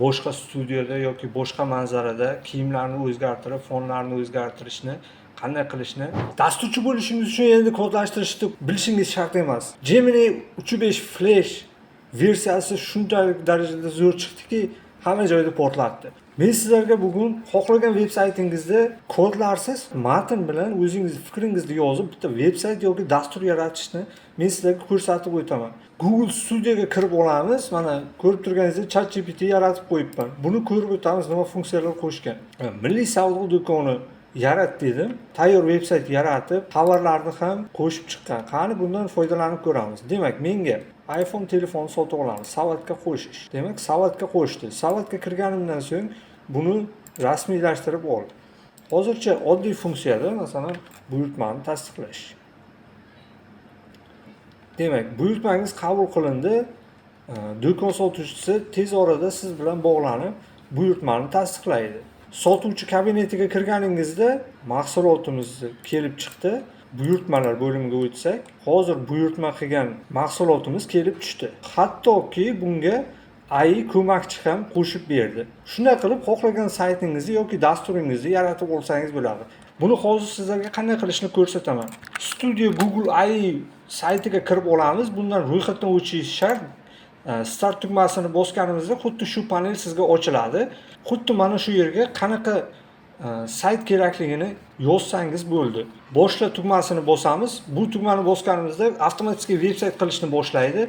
Boshqa studiyada yoki boshqa manzarada kiyimlarni o'zgartirib, fonlarni o'zgartirishni qanday qilishni. Dasturchi bo'lishingiz uchun endi kodlashtirishni bilishingiz shart emas. Gemini 3.5 Flash versiyasi shunchalik darajada zo'r chiqdiki, hamma joyda portlatdi. Men sizlarga bugun xohlagan veb saytingizda kodlarsiz, matn bilan o'zingiz fikringizni yozib, bitta veb sayt yoki dastur yaratishni men sizlarga ko'rsatib o'taman. Google Studioga kirib olamiz. Mana, ko'rib turganingizdek, ChatGPT yaratib qo'yibman. Buni ko'rib o'tamiz, nima funksiyalar qo'shgan. "Milliy savdo do'koni yarat" dedim. Tayyor veb sayt yaratib, xabarlarni ham qo'shib chiqqan. Qani, bundan foydalanib ko'ramiz. Demak, menga iPhone telefoni sotib olamiz, savatga qo'shish. Demak, savatga qo'shdi. Savatga kirganimdan so'ng buni rasmiylashtirib ol. Hozircha oddiy funksiyada, masalan, buyurtmani tasdiqlash. Demak, buyurtmangiz qabul qilindi. Do'kon sotuvchisi tez orada siz bilan bog'lanib, buyurtmani tasdiqlaydi. Sotuvchi kabinetiga kirganingizda mahsulotimiz kelib chiqdi. Buyurtmalar bo'limiga o'tsak, hozir buyurtma qilgan mahsulotimiz kelib tushdi. Hattoki bunga AI ko'makchi ham qo'shib berdi. Shunday qilib, xohlagan saytingizni yoki dasturingizni yaratib olsangiz bo'ladi. Buni hozir sizlarga qanday qilishni ko'rsataman. Studio Google AI saytiga kirib olamiz. Bundan ro'yxatdan o'tishingiz shart. Start tugmasini bosganimizda xuddi shu panel sizga ochiladi. Xuddi mana shu yerga qanaqa sayt kerakligini yozsangiz bo'ldi. "Boshla" tugmasini bosamiz. Bu tugmani bosganimizda avtomatik veb sayt qilishni boshlaydi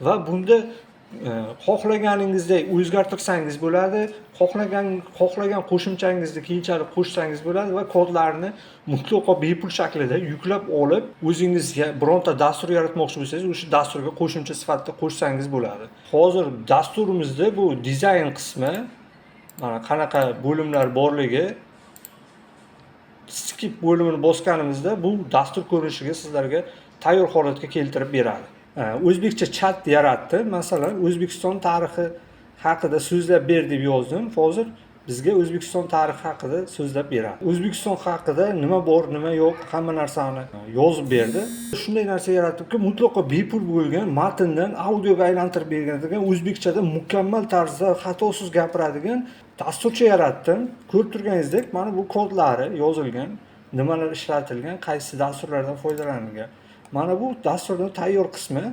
va bunda xohlaganingizdek o'zgartirsangiz bo'ladi. Xohlagan qo'shimchangizni keyinchalik qo'shsangiz bo'ladi va kodlarni mutlaqo bepul shaklida yuklab olib, o'zingiz bironta dastur yaratmoqchi bo'lsangiz, o'sha dasturga qo'shimcha sifatida qo'shsangiz bo'ladi. Hozir dasturimizda bu dizayn qismi, mana, qanaqa bo'limlar borligi. "Skip" bo'limini bosganimizda bu dastur ko'rinishiga sizlarga tayyor holatga keltirib beradi. O'zbekcha chat yaratdi. Masalan, "O'zbekiston tarixi haqida so'zlab ber" deb yozdim. Hozir bizga O'zbekiston tarixi haqida so'zlab beradi. O'zbekiston haqida nima bor, nima yo'q, hamma narsani yozib berdi. Shunday narsa yaratibki, mutlaqo bepul bo'lgan matndan audioga aylantirib beradigan, o'zbekchada mukammal tarzda xatosiz gapiradigan dasturcha yaratdim. Ko'rib turganingizdek, mana bu kodlari yozilgan, nimalar ishlatilgan, qaysi dasturlardan foydalanilgan. Mana bu dasturni tayyor qismi.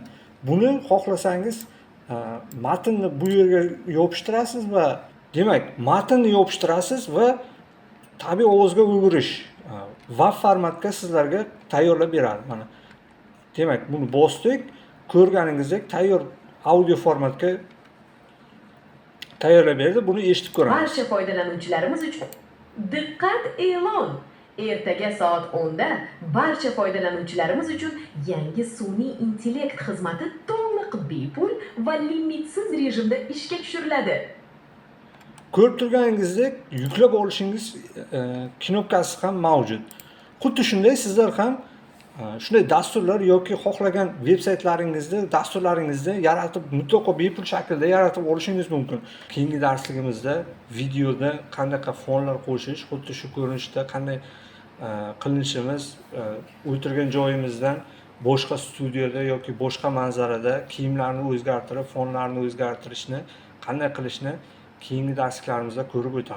Buni xohlasangiz, matnni bu yerga yopishtirasiz va, demak, matnni yopishtirasiz va tabiiy ovozga o'girish WAV formatga sizlarga tayyorlab beradi. Mana, demak, buni bosdik. Ko'rganingizdek, tayyor audio formatga tayyorlab berdi. Buni eshitib ko'ramiz. Barcha foydalanuvchilarimiz uchun diqqat, e'lon! Ertaga soat 10 da barcha foydalanuvchilarimiz uchun yangi sun'iy intellekt xizmati to'liq bepul va limitsiz rejimda ishga tushiriladi. Ko'rib turganingizdek, yuklab olishingiz knopkasi ham mavjud. Xuddi shunday sizlar ham shunday dasturlar yoki xohlagan veb saytlaringizni, dasturlaringizni yaratib, mutlaqo bepul shaklda yaratib olishingiz mumkin. Keyingi darsligimizda videoda qanaqa fonlar qo'shish, xuddi shu ko'rinishda qanday qilinishimiz, o'tirgan joyimizdan boshqa studiyada yoki boshqa manzarada kiyimlarni o'zgartirib, fonlarni o'zgartirishni qanday qilishni keyingi darsliklarimizda ko'rib o'tamiz.